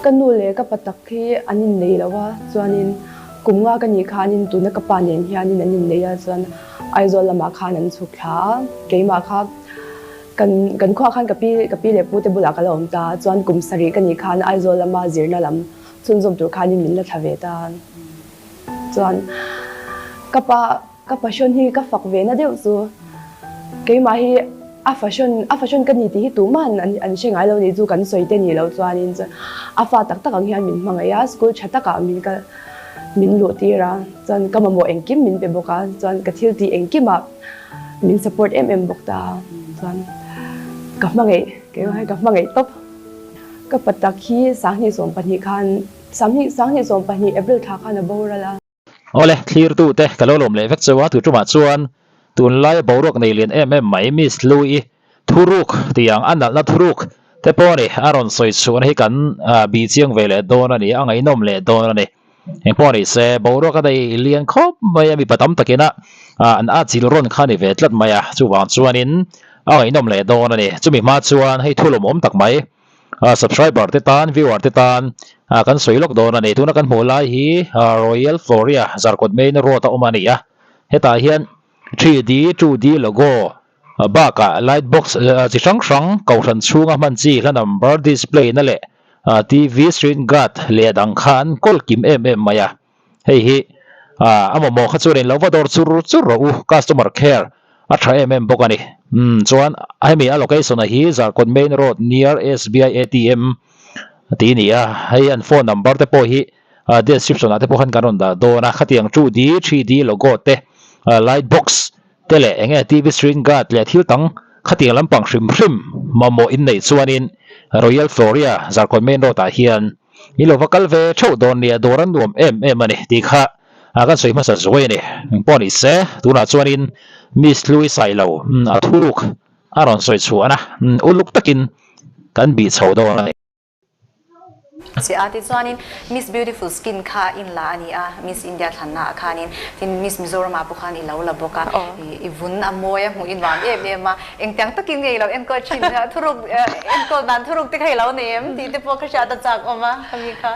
Ka nu leh ka pa tak hi an innei lo a, chuanin kum nga ka nih khanin tuna ka pa nen hianin an innei a, chuan Aizawl lamah khan an chhuk thla a, keimah kha kan kan khuaah khan ka pi ka pi leh pute bulah ka la awm ta a, chuan kum sarih ka nih khan Aizawl lama zirna lam chhunzawm tur khanin min la thla ve ta a, chuan ka pa Ka fashion hi ka fak ve na deuh chu keimah hi a fashion a fashion ka ni tih hi tuman an an hre ngai lo nih chu kan sawi te nih loh chuanin chuan a fa tak tak ang hian min hmangaih a school tha takah min kal min luh tir a chuan ka mamawh engkim min pe bawk a chuan ka thil tih engkimah min support em em bawk ta chuan ka hmangaih keimah hi ka hmangaih tawp ka pa tak hi 2012 khan 2012 April thla khan a boral a. Awle, thlirtute ka lo lawm leh vek cheu a, tu tumah chuan tunlaia boruak nei lian em em mai Miss Louie thuruk tih ang a nalhna thuruk te pawh a ni, a rawn sawi chhuahna hi kan bih chiang ve leh dawn a ni, a ngaihnawm leh dawn a ni. Engpawh ni se, boruak a nei lian khawp mai a, mipa tam takin a an atchilh rawn kha a ni ve tlat mai a, chuvang chuanin a ngaihnawm leh dawn a ni. Chumi hma chuan hei thu lawmawm tak mai. Subscriber te tan, viewer te tan kan sawi lawk dawn a ni. Tuna kan hmuh lai hi Royal Floria Zarkawt Main Road a awm a ni a. Hetah hian 3D, 2D logo bakah light box chi hrang hrang kohhran chhunga hman chi hla number display na leh TV screen guard leh dang kha an kawl kim em em mai a. Hei hi a mamawh kha chuan in lo va dawr chur chur rawh u, customer care a tha em em bawk a ni. Umm chuan hemi a location a hi Zarkawt main road near SBI ATM tih a ni a, hei an phone number te pawh hi description ah te pawh khan kan rawn dah dawn a, khatiang 2D, 3D logo te, light box te leh eng nge TV screen guard leh thil dang khatiang lampang hrim hrim mamawh in neih chuanin Royal Floria Zarkawt main road ah hian I lo va kal ve theuh dawn nia, dawr an nuam em em a ni tih kha kan sawi hmasa zuai a ni. Engpawh ni se, tunah chuanin Miss Hlui Sailo a thuruk a rawn sawi chhuahna uluk takin kan bih chho dawn a ni. Che a, tichuanin Miss Beautiful Skin kha in la a ni a, Miss India thlanna ah khanin, tin Miss Mizoram ah pawh khan i lo la bawk a, i vun a mawi a hmuh i nuam em em a, Engtiang takin nge i lo enkawl thin a, thuruk enkawl dan thuruk te kha i lo nei em tih te pawh ka hriat a chak awm a, khami kha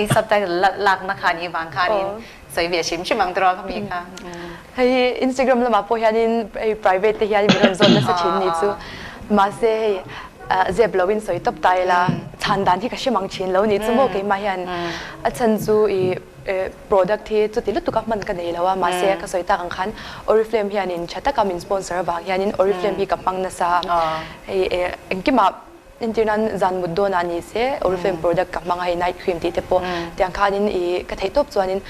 i subtitle lakna kha nih vang khanin sawi ve hrim hrim ang tiraw khami kha. Hei hi Instagram lamah pawh hianin hei private te hian min rawn zawt nasa thin ni chu mahse hei zep loin sawi tawp ta ila chhan dan hi ka hre mang thin lo ni chu maw keimah hian a chhan chu i Product hi chuti lutuk a hman ka nei lo a, mahse ka sawi tak ang khan Oriflame hianin tha taka min sponsor avang hianin Oriflame hi ka hmang nasa a, hei engkimah entir nan zan mut dawnah ni se Oriflame product ka hmang a, hei night cream tih te pawh tiang khanin ih ka theih tawp chuanin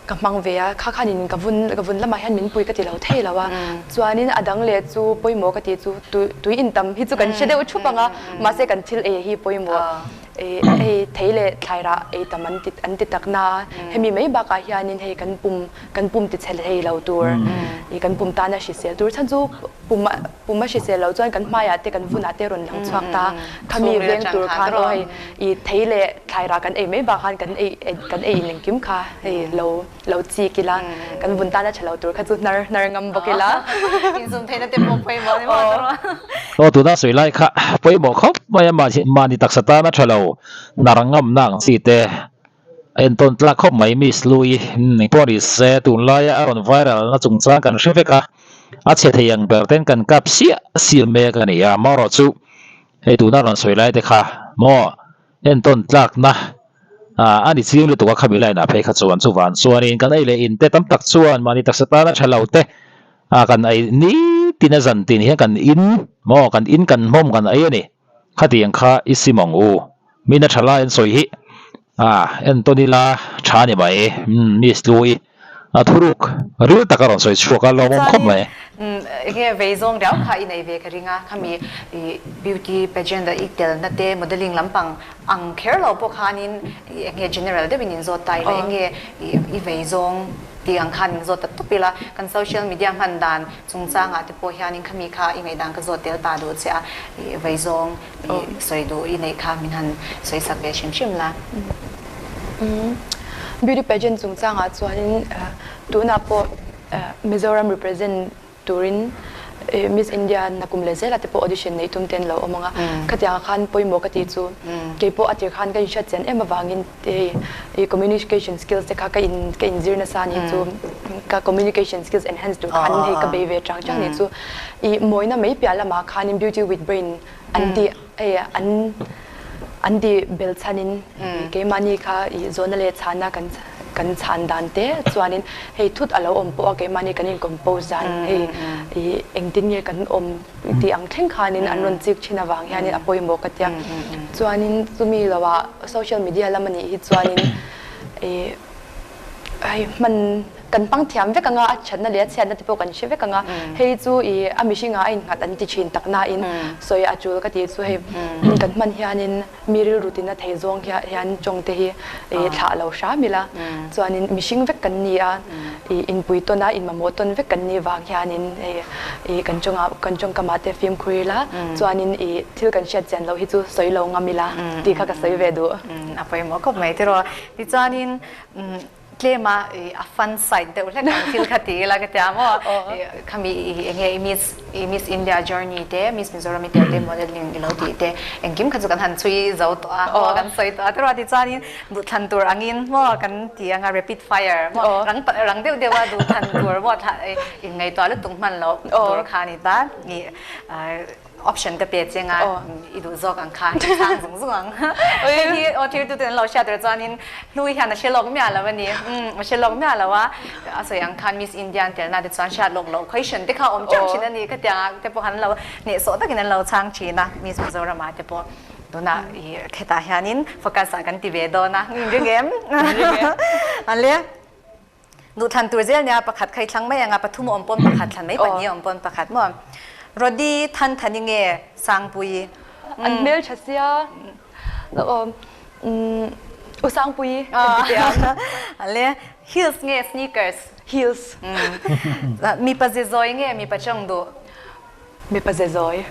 ka hmang ve a, kha khanin ka vun ka vun lamah hian min pui ka ti lo thei lo a, chuanin a dang leh chu pawimawh ka tih chu tui intam hi chu kan hre deuh thup ang a, mahse kan thil ei hi pawimawh. Hei thei leh thlai rah ei tam an ti an ti tak na a, hemi mai bakah hianin hei kan pum kan pum ti chhe thei lo tur i kan pum tana hrisel tur chhan chu pum a pum a hrisel lo chuan kan hmaiah te kan vunah te rawn lang chhuak ta khami veng tur khan aw hei i thei leh thlai rah kan ei mai bakah khan kan ei kan ei in engkim kha hei lo lo chik ila kan vun tana tha lo tur kha chu hnar hnar ngam bawk ila. Insum theihna te pawh pawimawh ni maw tur a. Aw tuna sawi lai kha pawimawh khawp mai a mahni taksa tana tha lo hnar ngamna ang chi te a entawn tlak khawp mai Miss Hlui engpawh ni se tunlaia a rawn viral na chungchang kan hre vek a a chhe thei ang ber ten kan kap siah siah mek a ni a amaherawhchu hei tuna rawn sawi lai te kha maw Entawn tlakna a ni chiang lutuk a, khami line ah phei kha chuan chuvan chuanin kan ei leh in te tam tak chuan mahni taksa tana tha lo te kan ei nitin a zan tin hian kan in maw kan in kan hmawm kan ei a ni khatiang kha i sim ang u mina tha lai an sawi hi entawn ila tha a ni mai miss Hlui. A thuruk ril tak a rawn sawi chhuak a, lawmawm khawp mai. Enge vei zawng riau kha i nei ve ka ring a, khami i beauty pageant a i telna te modelling lampang ang kher lo pawh khanin enge general deuhin in zawt ta ila enge i vei zawng tih ang khan in zawt ta tawp ila kan social media hman dan chungchangah te pawh hianin khami kha i ngaihdan ka zawt tel ta duh che a, i vei zawng i sawi duh i neih kha min han sawi sak ve hrim hrim la. Beauty pageant chungchangah chuanin tunah pawh Mizoram represent turin Miss India nakum leh zela te pawh audition neih tum te an lo awm ang a, khatiang ah khan pawimawh ka tih chu keipawh a tir khan ka inhriat chian em avangin hei i communication skills te kha ka in ka inzir nasa a nih chu ka communication skills enhance tur khan hei ka bei ve chang chang a nih chu i mawina mai piah lamah khanin beauty with brain an tih hei an an tih bel chhanin keimahni kha i zawhna leh chhana kan kan chhan dan te chuanin hei thut a lo awm pawh a keimahni kan in compose dan hei i engtin nge kan awm tih ang thleng khanin an rawn chik thin avang hianin a pawimawh ka tia chuanin chumi loah social media lam anih hi chuanin ih hei hman kan hmang thiam vek anga a thatna leh a chhiatna te pawh kan hre vek anga hei chu ih a mihringah a innghat an ti thin tak nain sawi a tul ka tih chu hei kan hman hianin Mi rilru tina thei zawng hian tawng te hi thlah lo hram ila, chuanin mihring vek kan ni a, inpui tawn a, inmamawh tawn vek kan nih vang hianin kan tawngah kan tawngkamah te fimkhur ila, chuanin thil kan hriat chian loh hi chu sawi lo ngam ila tih kha ka sawi ve duh. A pawimawh khawp mai tiraw. Tichuanin Tlema i a fun side deuh hlek ang thil kha ti ila ka tia maw khami i enge i miss i miss India journey te miss Mizoram i tel te modelling i lo tih te engkim kha chu kan han chhui zo tawh a maw kan sawi tawh a tiraw tichuanin duhthlan tur angin maw kan ti anga rapid fire maw rang rang deuh deuh a duhthlan tur maw thla inngaihtuah lutuk hman loh tur kha a ni ta i Option ka pe cheng a, i duh zawk ang kha, i chhang zung zung ang. Hei hi aw thirtute an lo hriat tur chuanin hlui hian a hre lawk miah lo a ni. Umm a hre lawk miah lo a, a sawi ang khan Miss India an telna te chuan hriat lawk loh question te kha awm teuh thin a ni. Khatiang te pawh an lo hnehsawh takin an lo chhang thin a, Miss Mizoram ah te pawh tunah i khetah hianin focus ah kan ti ve dawn a, in ring em? Ale. Duhthlan tur zel nia pakhat kha i thlang mai anga pathum a awm pawn pakhat thlan mai pahnih a awm pawn pakhat maw Rody than thani nge Sangpuii An hmel tha sia U Sangpuii kan ti teh ang. Ale heels nge sneakers Heels Mipa ze zawi nge mipa chawng duh Mipa ze zawi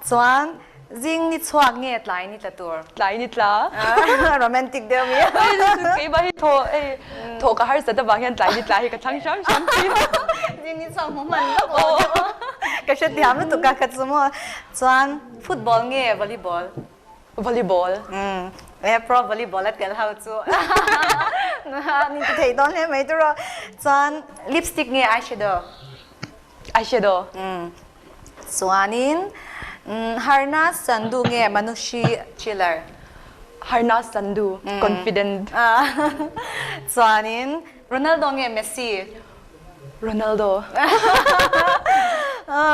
Chuan Zing ni chhuak nge tlai ni tla tur? Tlai ni tla. Romantic deuh mi. Keimah hi thaw hei thaw ka harsat avang hian tlai ni tla hi ka thlang hram hram thin. Zing ni chhuak hmu hman vak lo deuh. Ka hrethiam lutuk a ka chu maw. Chuan football nge volleyball? Volleyball. E pro volleyball a tel ho chu. Ni ti thei dawn hle mai tiraw. Chuan lipstick nge eyeshadow? Eyeshadow. Chuanin Harnas Sandhu nge Manushi Chiller? Harnas Sandhu, confident. Chuanin Ronaldo nge Messi? Ronaldo.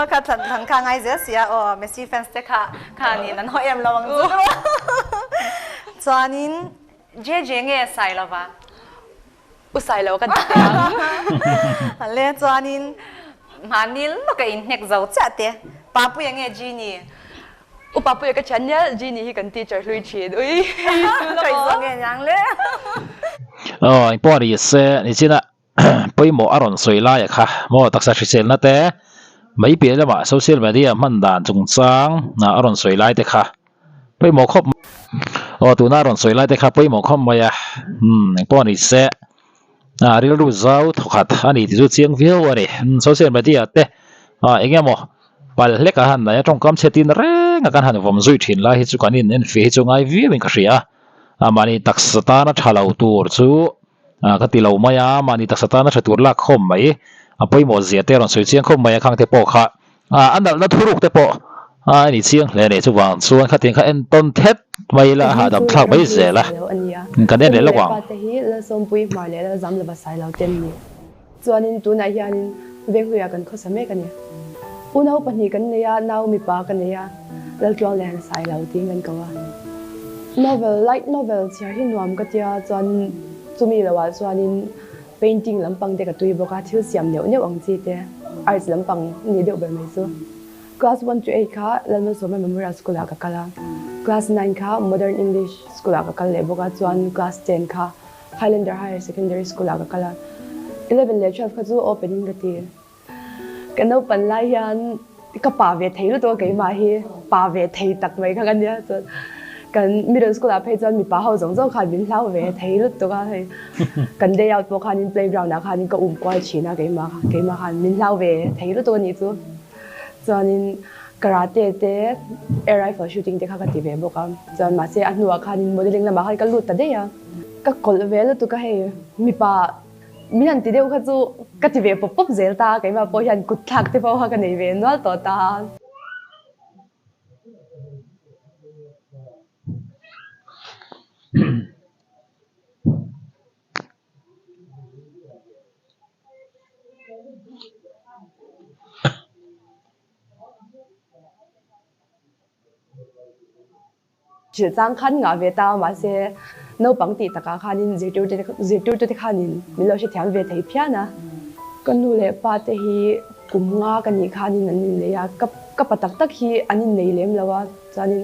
Kha thlan thlan kha ngai zel sia aw, Messi fans te kha khanin an haw em lo ang chu. Chuanin JJ nge Sailova? U Sailo kan ti teh ang. Le chuanin mahni lawk a inhnek zo chiah te. Papuia nge Genie? U Papuia ka thian nia, Genie hi kan teacher hlui thin. Ui Ka inzawh nge niang le. Aw engpawh a ni se nichina pawimawh a rawn sawi lai a kha maw taksa hriselna te mai piah lamah social media hman dan chungchang a rawn sawi lai te kha Pawimawh khawp mai. Aw tuna rawn sawi lai te kha pawimawh khawp mai a, umm engpawh a ni se ah rilru zau thawkhat a ni tih chu chiang viau a ni. Social media te ah eng emaw pal hlek a han nei a tawngkam chhe tin reng a kan han vawm zui thin lai hi chu kan in enfiah hi chu ngai viau in ka hria a, mahni taksa tana tha lo tur chu ah ka ti lo mai a, mahni taksa tana tha tur lak khawm mai a pawimawh zia te a rawn sawi chiang khawp mai a khang te pawh kha Ah, a nalhna thuruk te pawh a ni chiang hle a ni. Chuvang chuan khatiang kha entawn thet mai ila a Ka hming hahdam chu thlak mai Rampuii zel a. Sailo a ni a, Kan ka en nu leh leh lawk ang. pa te hi Lalsawmpuii hmar leh Lalzamlova Sailo te an ni. Chuanin tunah hianin Venghluiah kan khawsa mek a ni. Unau pahnih kan nei a, nau mipa ka nei a, Laltluang leh Han Sailo tiin kan ko a. Novel, light novel chhiar hi nuam ka tia, chuan chumi loah chuanin Painting lampang te ka tui bawk a, thil siam neuh neuh ang chi te, arts lampang ni deuh ber mai chu. Class 1 to 8 kha Lalmalsawma Memorial School ah ka kal a, class 9 kha Modern English School ah ka kal leh bawk a, chuan class 10 kha Highlander Higher Secondary School ah ka kal a, 11 leh 12 kha chu open in ka ti. Ka naupan lai hian ka pa ve thei lutuk a keimah hi pa ve thei tak mai kha ka nia chuan kan middle school ah phei chuan mipa ho zawng zawng khan min hlau ve thei lutuk a hei kan day out pawh khanin playground ah khanin ka um kual thin a keimah keimah khan min hlau ve thei lutuk a nih chu. Chuanin karate te, air rifle shooting te kha ka ti ve bawk a. Chuan mahse a hnuah khanin modelling lamah khan ka lut ta daih a. Ka kawlh ve lutuk a hei mipa min han ti deuh kha chu ka ti ve pawp pawp zel ta a, keimah pawh hian kut thlak te pawh kha ka nei ve nual tawh ta a. Hrilh chang khan ngah ve ta mahse naupang tih takah khanin zirtirtu zirtirtute khanin min lo hrethiam ve thei phian a. Ka nu leh pa te hi kum nga ka nih khanin an innei a, ka ka pa tak tak hi an innei lem lo a chuanin.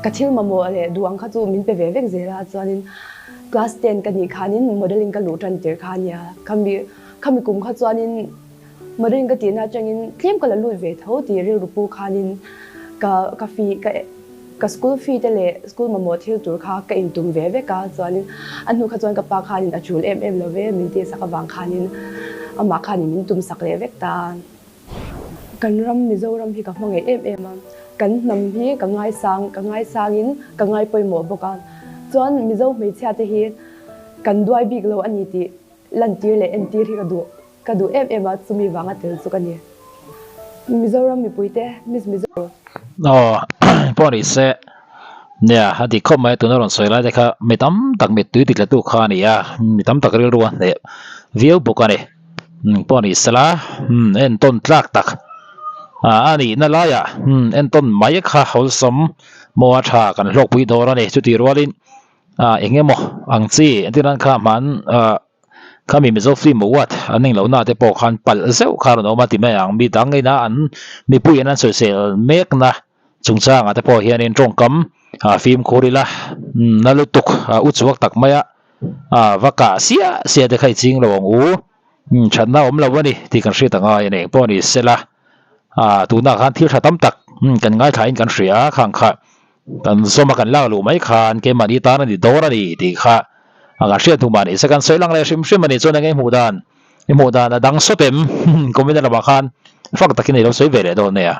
Ka thil mamawh leh duh ang kha chu min pe ve vek zel a, chuanin class ten ka nih khanin modelling ka luh tan tir kha a nia, khami khami kum kha chuanin modelling ka tihna atangin tlem ka la lut ve tho tih rilru pu khanin ka ka fee ka ka school fee te leh school mamawh thil tur kha ka intum ve vek a, chuanin a hnu kha chuan ka pa khanin a chul em em lo ve min tihsak avang khanin amah khanin min tumsak leh vek ta. Kan ram Mizoram hi ka hmangaih em em a, kan hnam hi ka ngaisang, ka ngaisangin ka ngaipawimawh bawk a. Chuan Mizo hmeichhia te hi kan duai bik lo a ni tih lantir leh entir hi ka duh, ka duh em em a, chumi vanga tel chu ka ni. Mizoram mipuite Miss Mizo. Aw pawh ni se, nia a dik khawp mai tuna rawn sawi lai te kha mi tam tak mittui ti tlatu kha a ni a, mi tam tak rilru a hneh viau bawk a ni. Pawh ni sela entawn tlak tak a nihna laiah entawn mai kha awlsam maw a tha kan hlawkpui dawn a ni. Chutih rualin eng emaw ang chi entir nan kha hman khami Mizo film award an englohna te pawh khan palh zeuh kha a rawn awm a ti mai ang. Mi dang ina an mipuiin an sawisel mekna chungchangah te pawh hianin tawngkam fimkhur ila na lutuk uchuak tak maia A va kah siah siah te kha i ching lo ang u, thatna a awm lo a ni tih kan hriat a ngai a ni. Engpawh ni sela, a tunah khan thil tha tam tak kan ngaithlain kan hria a, khang kha kan zawm a kan lak luh mai khan keimahni tan a ni dawn a ni tih kha a kan hriat hnu mah ni se kan sawi lang leh hrim hrim a ni. Chuan eng nge i hmuh dan, i hmuh dan a dang sawt em? Comment lamah khan fak takin i lo sawi ve leh dawn nia.